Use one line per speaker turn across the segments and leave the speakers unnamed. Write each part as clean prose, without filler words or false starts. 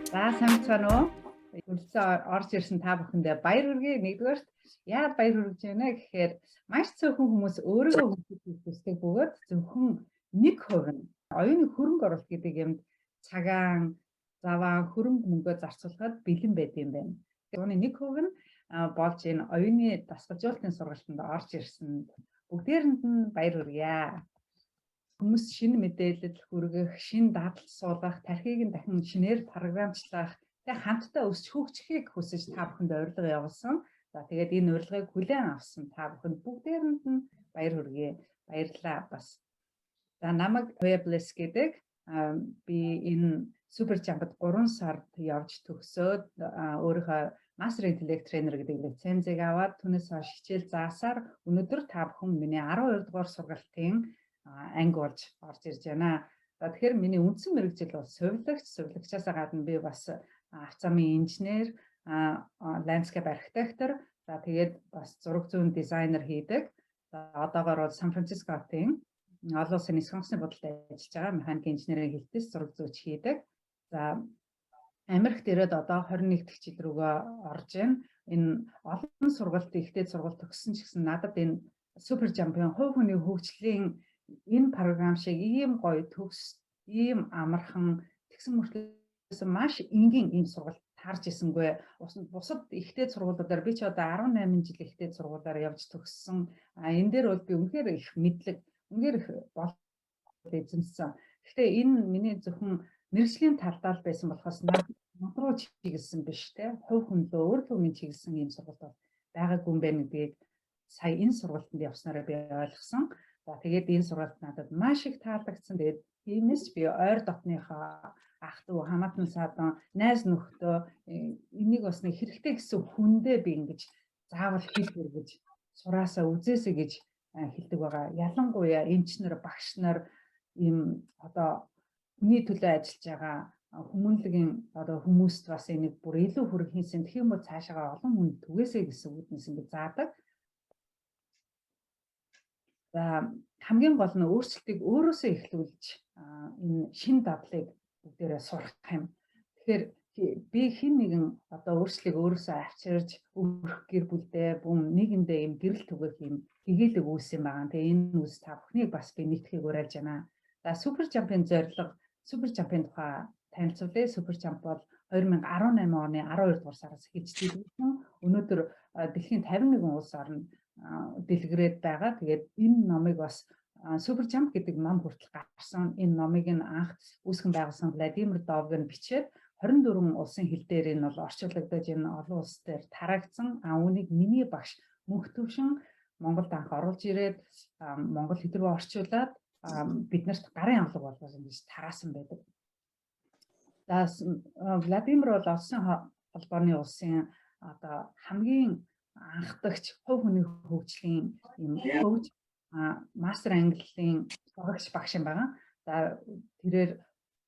За, сайн байцгаана уу? Хүрэлцэн орж ирсэн та бүхэндээ баяр хүргэе. Нэгдүгээрт яагаад баяр хүргэж байна гэхээр маш цөөхөн хүмүүс өөрийгөө хөгжүүлэх хүсдэг бөгөөд зөвхөн 1% нь оюуны хөрөнгө оруулалт гэдэг юмд цагаан, заваа, хөрөнгө мөнгөө зарцуулахад бэлэн байдаг юм байна. 1% нь болж энэ оюуны дасгалжуулалтын сургалтанд орж ирсэн бүгдээрэнд нь баяр хүргье. Хүмүүс шинэ мэдээлэл хүргэх, шинэ дадал суулгах, тархийг нь дахин шинээр програмчлах, тэг хамтдаа өсч хөгжихийг хүсэж та бүхэнд урилга явуулсан. За, тэгээд энэ урилгыг хүлээн авсан та бүхэнд бүгдээрэнд нь баяр хүргье. Баярлалаа бас. За, намайг Bliss гэдэг. Би энэ Super Jump-д 3 сард явж төгсөөд өөрийнхөө Master Intellect Trainer гэдэг лицензийг аваад, түүнээс хойш хичээл заасаар өнөөдөр та бүхэн миний 12 дугаар сургалтын анги болж орж ирж байна. За, тэгэхээр миний үндсэн мэргэжил бол сувилагч, сувилагчаасаа гадна би бас авто замын инженер, landscape архитектор, за, тэгээд бас зураг зүйн дизайнер хийдэг. За, одоогоор бол Сан Франциско хотын олон улсын нисэх онгоцны буудалд ажиллаж байгаа, механик инженерийн хэлтэс зураг зүйч хийдэг. За, Америкт ирээд одоо 21 дахь жил рүүгээ орж байна. Энэ олон сургалт, их дээд сургалт төгссөн ч гэсэн надад энэ Super Jump-ын хувь хүний хөгжлийн энэ програм шиг ийм гоё төгс, ийм амархан тэгсэн мөртлөөс маш энгийн ийм сургалт таарч ирсэнгүй. Бусад их дээд сургуулиудаар би ч одоо 18 жил их дээд сургуулиар явж төгссөн. А энэ дээр бол би үнэхээр их мэдлэг, үнэхээр их бол эзэмссэн. Гэхдээ энэ миний зөвхөн мэргэжлийн талдаа л байсан болохоос над руу чиглэсэн биш те, хувь хүн лөө өөр төвийн чиглэсэн ийм сургалт бол байгаагүй юм байна гэдгийг сая энэ сургалтанд явснараа би ойлгосон. За, тэгээд энэ сургалт надад маш их таалагдсан. Тэгээд тиймээс би ойр дотныхоо ах дүү, хамаатан садан, найз нөхдөө, энийг бас нэг хэрэгтэй гэсэн хүндээ би ингэж заавал хэлбэр гэж сураасаа үзээсэй гэж хэлдэг байгаа. Ялангуяа эмч нар, багш нар, ийм одоо хүний төлөө ажиллаж байгаа хүмүүнлэгийн одоо хүмүүст бас энийг бүр илүү хүргэхийсэн. Тэгэх юм бол цаашаагаа олон хүнд түгээсэй гэсэн үүднээс ингэж заадаг. За, хамгийн гол нь өөрчлөлтийг өөрөөсөө эхлүүлж энэ шинэ дадлыг бүгдээрээ сурах юм. Тэгэхээр би хэн нэгэн одоо өөрчлөлтийг өөрөөсөө авчирж өрх гэр бүлдээ бүн нийгэмдээ юм гэрэл түгээх юм гэгээлэг үүс юм байгаа. Тэгээ энэ үүс та бүхнийг бас би нийтгэхийг уриалж байна. За, Super Jump-ын зорилго, Super Jump-ын тухай танилцуулъя. Super Jump бол 2018 оны 12 дугаар сараас эхэлж дэлгэрсэн. Өнөөдөр дэлхийн 51 улс орнд дэлгэрээд байгаа. Тэгээд энэ номыг бас, Super Jump гэдэг ном хүртэл гарсан. Энэ номыг нь анх үүсгэн байгуулсан Владимир Довган бичээд 24 улсын хэл дээр энэ бол орчуулагдаж, энэ олон улс дээр тараагдсан. А үүнийг миний багш Мөнх Төвшин Монголд анх оруулж ирээд, монгол хэл рүү орчуулад бид нарт гарын авлага болгож ингэж тараасан байдаг. За, Владимир бол Оросын холбооны улсын одоо хамгийн анхдагч хувь хүний хөгжлийн юм coach, мастер ангиллын сурагч багш юм байна. За, тэрээр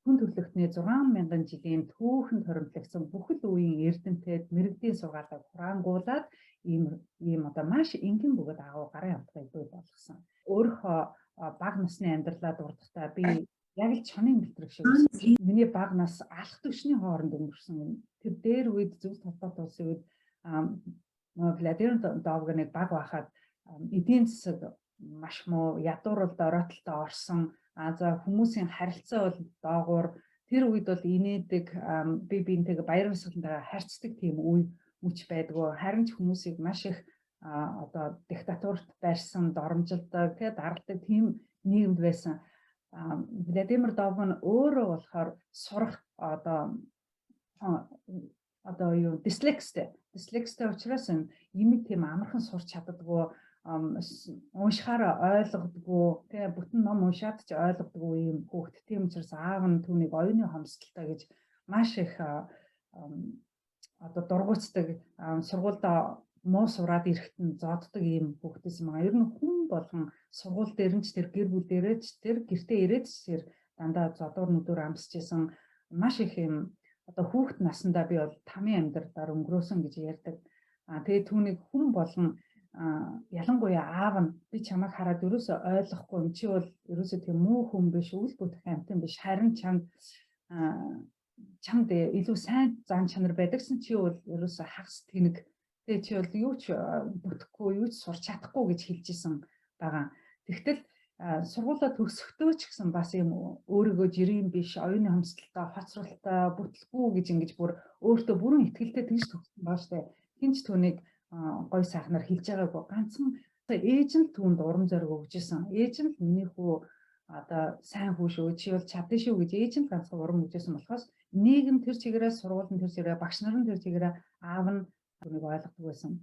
хүн төрөлхтний 6000 жилийн түүхэнд хоримтлагдсан бүхэл үеийн эрдэмтэд мэргэдийн сургаалыг хураангуулад ийм одоо маш энгийн бөгөөд агуу гарын авлагыг бий болгосон. Өөрийнхөө бага насны амьдралаа дурдахдаа би яг л чонын бэлтрэг шиг миний бага нас алах түвшний хооронд өнгөрсөн юм. Тэр дээр үед, зөвлөлт холбоотой улсын үед, Владимир Довганыг баг байхад эдийн засаг маш муу, ядууралд оройтолтой орсон. А за, хүмүүсийн харилцаа бол доогуур. Тэр үед бол инээдэг, бие биентэйгээ баяр баясгалантайгаа харьцдаг тийм үе мөч байдгүй. Харин ч хүмүүсийг маш их одоо диктатурт барьсан, доромжилдог, тэгээ даралдаг тийм нийгэмд байсан. Владимир Довган өөрөө болохоор сурах одоо юу дислекстэй. Дислекстэй учраас юм тийм амархан сурч чаддаггүй, уншихаараа ойлгодоггүй, тэгээ бүтэн ном уншаад ч ойлгодоггүй юм хүүхэд. Тийм учраас аав нь түүнийг оюуны хомсдолтой гэж маш их одоо дургуутдаг, сургуульдаа муу сураад ирэхэд нь зоддог ийм хүүхдээс юм аа. Ер нь хүн болгон сургууль дээр нь ч, тэр гэр бүл дээрээ ч, тэр гэртээ ирээд ч тэр дандаа зодуур нүдүүр амсч исэн маш их юм одоо хүүхэд насандаа би бол тамийн амьдралаар өнгөрөөсөн гэж ярьдаг. А тэгээд түүнийг хүн болгон, ялангуяа аав нь "Би чамайг хараад ерөөсөө ойлгохгүй юм, чи бол ерөөсөө тийм муу хүн биш, үл бүтэх амьтан биш, харин чамд Чамд илүү сайн зан чанар байдагсан, чи бол ерөөсө хагас тэнэг. Тэгээ чи бол юу ч бүтэхгүй, юу ч сурч чадахгүй гэж хэлж исэн байгаа. Тэгтэл сургуулаа төгсөхдөө ч гэсэн бас юм өөрийгөө жирийн биш, оюуны хомсдолтой, хоцролтой, бүтлгүй гэж ингэж бүр өөртөө бүрэн итгэлтэй тэгж төгссөн байгаа штэ. Хэн ч түүнийг гой сайхнаар хэлж байгаагүй. Ганцхан ээж нь түүнд урам зориг өгч исэн. Ээж нь л миний хүү одоо сайн хүү шүү, чи бол чадна шүү гэж ээж нь ганцхан урам өгч исэн болохоос нийгэм тэр чигээрээ, сургууль нь тэр чигээрээ, багш нар нь тэр чигээрээ, аав нь түүнийг ойлгодог байсан.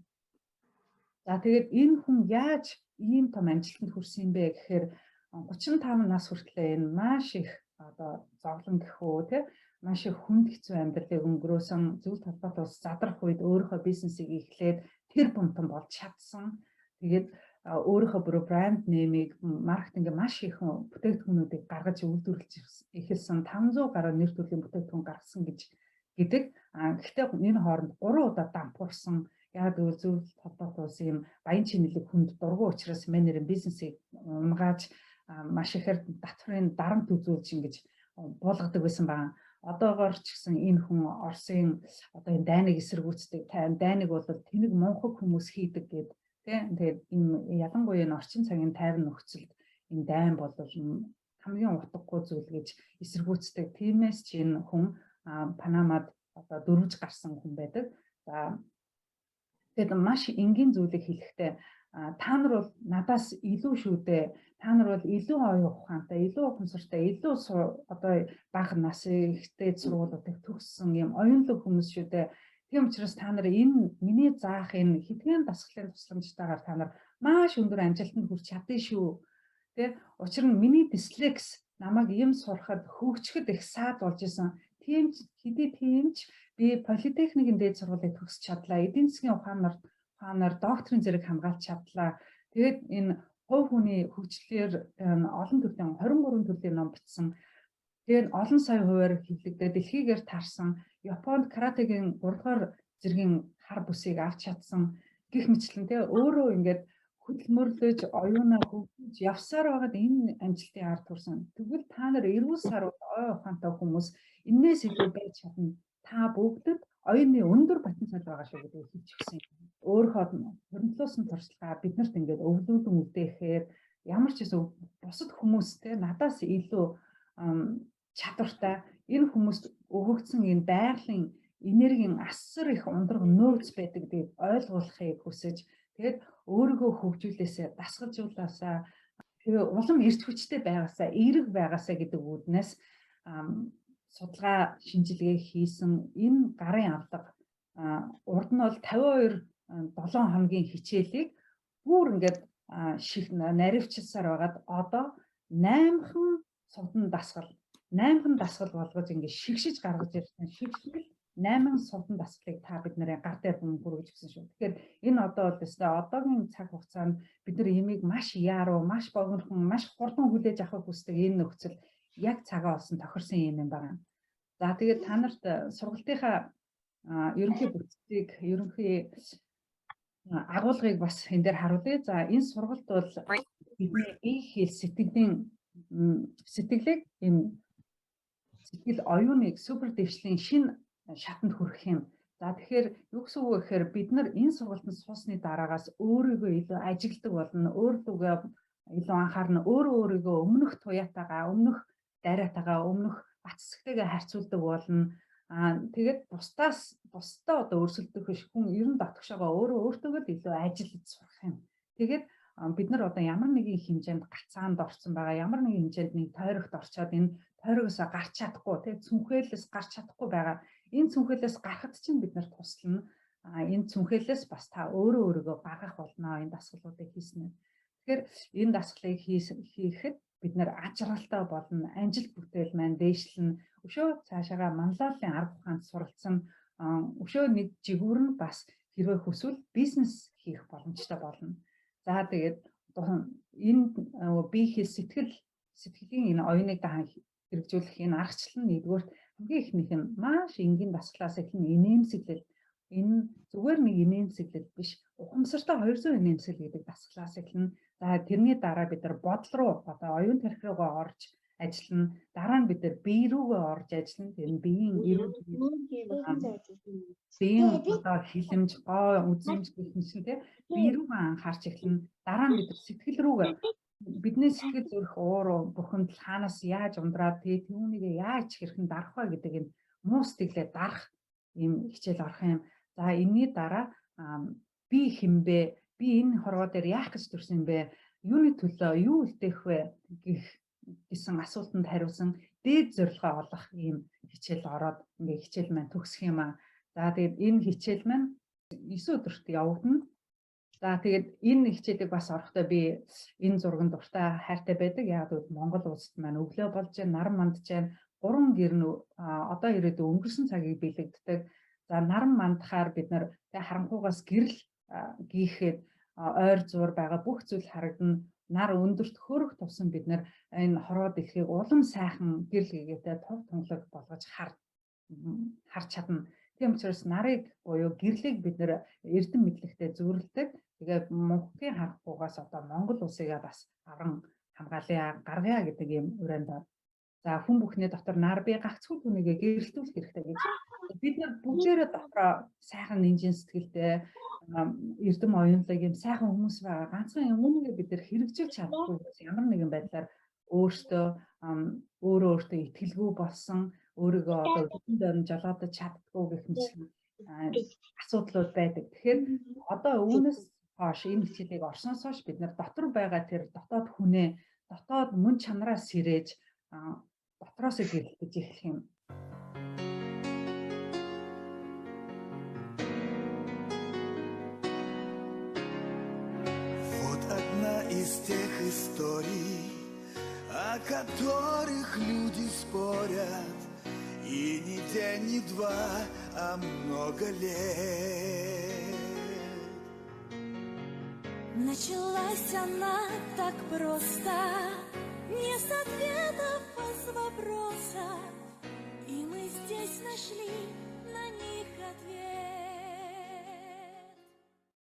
За, тэгээд энэ хүн яаж ийм том амжилтанд хүрсэн юм бэ гэхээр 35 нас хүртлээр энэ маш их одоо зовлон гэх үү, те, маш их хүнд хэцүү амьдралыг өнгөрөөсөн. Зөвлөлт холбоот улс задрах үед өөрийнхөө бизнесийг эхлээд тэр бумтан болж чадсан. Тэгээд өөрийнхөө бүр brand name-ийг, маркетинг, маш их бүтээгдэхүүнүүдийг гаргаж үйлдвэрлэж эхэлсэн. 500 гаруй нэр төрлийн бүтээгдэхүүн гаргасан гэж гэдэг. Гэхдээ энэ хооронд 3 удаа дампуурсан. Яг гэвэл зөвлөлт холбоот улсын юм баян чинэлэг хүнд дургүй учраас менежерийн бизнесийг унгааж, маш ихээр татврын дарамт үзүүлж ингэж буулгадаг байсан байна. Одоогоор ч гэсэн энэ хүн Оросын одоо энэ дайныг эсэргүүцдэг. Дайныг бол тэнэг мунхаг хүмүүс хийдэг гээд тийм. Тэгээд энэ ялангуяа энэ орчин цагийн тайван нөхцөлд энэ дайн бол хамгийн утгагүй зүйл гэж эсэргүүцдэг. Тиймээс ч энэ хүн Панамад одоо дөрвж гарсан хүн байдаг. За, тэгээд маш энгийн зүйлийг хэлэхдээ та нар бол надаас илүү шүү дээ. Та нар бол илүү оюун ухаантай, илүү ухамсартай, илүү одоо бага нас ихтэй сургуулиудыг төгссөн юм оюунлаг хүмүүс шүү дээ. Тийм учраас та нар энэ миний заах энэ хэдхэн дасгалын тусламжтайгаар та нар маш өндөр амжилтанд хүрч чадна шүү. Тэ? Учир нь миний дислекс намайг юм сурахад, хөгжихэд их саад болж исэн. Тийм хэдий тийм ч би политехникийн дээд сургуулийг төгсч чадлаа. Эдийн засгийн ухаанаар докторийн зэрэг хамгаалж чадлаа. Тэгээд энэ хувь хүний хөгжлөөр олон төрлийн 23 төрлийн ном бичсэн. Тэгээд олон сая хувиар хэвлэгдээд дэлхийгээр тарсан. Японд каратегийн 3 дугаар зэргийн хар бүсийг авч чадсан гэх мэтлэн, те, өөрөө ингээд хөдөлмөрлөж, оюунаа хөгжиж явсаар байгаад энэ амжилтын ард хүрсэн. Тэгвэл та нар эрүүл сарвал ой ухаантай хүмүүс энээс илүү байж чадна. Та бүгдэд оюуны өндөр потенциал байгаа шүү гэдгийг хэлж өгсөн юм. Өөрийнхөө 27-сан туршлагаа биднэрт ингээд өвлүүдэн үлдээхээр ямар ч гэсэн бусад хүмүүстэй надаас илүү чадвартай энэ хүмүүст өгөгдсөн энэ байгалийн энергийн асар их ундраг нөөц байдаг гэдгийг ойлгуулахыг хүсэж, тэгээд өөрийгөө хөгжүүлээсээ, дасгалжуулаасаа, тэгээ улам эрч хүчтэй байгаасаа, эерэг байгаасаа гэдэг үүднээс судалгаа шинжилгээ хийсэн энэ гарын авлага урд нь бол 52 7 хоногийн хичээлийг бүр ингээд ших наривчлсаар байгаад одоо 8хан сувдан дасгал, 8хан дасгал болгож ингээд шигшиж гаргаж ирсэн шигшгэл 8 сувдан дасгалыг та бид нарын гар дээр хүргэж өгсөн шүү. Тэгэхээр энэ одоо бол өстой одоогийн цаг хугацаанд бид нар ямиг маш яруу, маш богинохон, маш хурдан хүлээж авахыг хүсдэг энэ нөхцөл яг цагаа олсон тохирсон юм юм байна. За, тэгээд та нарт сургалтынхаа ерөнхий бүтцийг, ерөнхий агуулгыг бас энэ дээр харуулъя. За, энэ сургалт бол бидний бие хэл сэтгэлийн сэтгэлийг, энэ сэтгэл оюуныг супер дэвшлийн шинэ шатанд хүргэх юм. За, тэгэхээр юу гэсэн үг вэ гэхээр бид нар энэ сургалтанд суусны дараагаас өөрийгөө илүү ажигладаг болно, өөрлөгөө илүү анхаарна, өөрөө өөрийгөө өмнөх туяатайгаа, өмнөх дайраатайгаа, өмнөх бат цэцэгтэйгээ харьцуулдаг болно. Аа, тэгээд бусдаас, бусдаа одоо өрсөлдөх биш, хүн ер нь дотгошоогоо өөрөө өөртөөгөө л илүү ажиллаж сурах юм. Тэгээд бид нар одоо ямар нэгэн хэмжээнд гацаанд орсон байгаа, ямар нэгэн хэмжээнд нэг тойрогт орчоод энэ тойрогоос гарч чадахгүй, тийм, цүнхээлээс гарч чадахгүй байгаа. Энэ цүнхээлээс гарахад чинь бид нар туслана. А энэ цүнхээлээс бас та өөрөө өөрийгөө гаргах болно энэ дасгалуудыг хийснээр. Тэгэхээр энэ дасгалыг хийхэд бид нар аз жаргалтай болно, амжилт бүтээл маань дээшлэн, өшөө цаашаага манлайллын арга ухаанд суралцсан, өшөө нэг жигүүр нь бас хэрвээ хүсвэл бизнес хийх боломжтой болно. За, тэгээд энэ бие хэл сэтгэл сэтгэлийн энэ оюуныг дахан хэрэгжүүлэх энэ аргачлал нь нэгдүгээрт хамгийн эхнийх нь маш энгийн дасгалаас эхлэн инээмсэглэл. Энэ зүгээр нэг инээмсэглэл биш, ухамсартай 200 инээмсэглэл гэдэг дасгалаас эхлэн. За, тэрний дараа бид нар бодол руу, одоо оюун тархи руугаа орж ажиллана. Дараа нь бид нар бие рүүгээ орж ажиллана. Тэр нь биеийн эрүүл биеийн одоо хилэмж, гоо үзэмж гэх мэт тий бие рүүгээ анхаарч эхэлнэ. Дараа нь бид нар сэтгэл рүүгээ, бидний сэтгэл зүрх, уур, бухимдал хаанаас яаж ундраад тий түүнийг яаж хэрхэн дарах вэ гэдэг энэ муу сэтгэлээ дарах ийм хичээл орох юм. За, энэний дараа би хэн бэ? Би энэ хорвоо дээр яах гэж төрсөн бэ? Юуны төлөө юу үлдээх вэ гэх гэсэн асуултанд хариулсан дээд зорилгоо олох ийм хичээл ороод ингээ хичээл маань төгсөх юм аа. За, тэгээд энэ хичээл маань 9 өдөрт явагдана. За, тэгээд энэ хичээлийг бас орохдоо би энэ зурган дуртай, хайртай байдаг. Яг гэвэл Монгол улсад маань өглөө болж байна, нар мандж байна. Гурван гэр нь одоо ирээдүйн өнгөрсөн цагийг бэлэгддэг. За, наран мандахаар бид нар харанхуугаас гэрэл гийхэд ойр зуур байгаа бүх зүйл харагдана. Нар өндөрт хөрөх тусам бид нар энэ хорвоо дэлхийг улам сайхан гэрэл гэгээтэй туг тунгалаг болгож харж чадна. Тийм учраас нарыг буюу гэрлийг бид нар эрдэм мэдлэгтэй зүйрлэдэг. Тэгээд мунхгийн харанхуйгаас одоо Монгол улсыгаа бас авран хамгаалъя, гаргая гэдэг ийм урианд. За, хүн бүхний дотор нар бие, гагцхүү түүнийгээ гэрэлтүүлэх хэрэгтэй гэж. Бид нар бүгдээрээ дотроо сайхан нинжин сэтгэлтэй, эрдэм оюунлаг юм сайхан хүмүүс байгаа. Ганцхан юм үүнийгээ бид нар хэрэгжүүлж чадахгүй ямар нэгэн байдлаар өөртөө өөрөө өөртөө итгэлгүй болсон, өөрийгөө одоо өдөртөн дорн жолоодож чаддаггүй гэх мэт асуудлууд байдаг. Тэгэхээр одоо үүнээс хойш, энэ хичээлийг орсноос хойш бид нар дотор байгаа тэр дотоод хүнээ, дотоод мөн чанараа сэрээж, дотроосоо гэрэлтэж эхлэх юм.
Вот одна из тех историй, о которых люди спорят, и не день, не два, а много лет.
Началась она так просто, не с ответов, а с вопроса.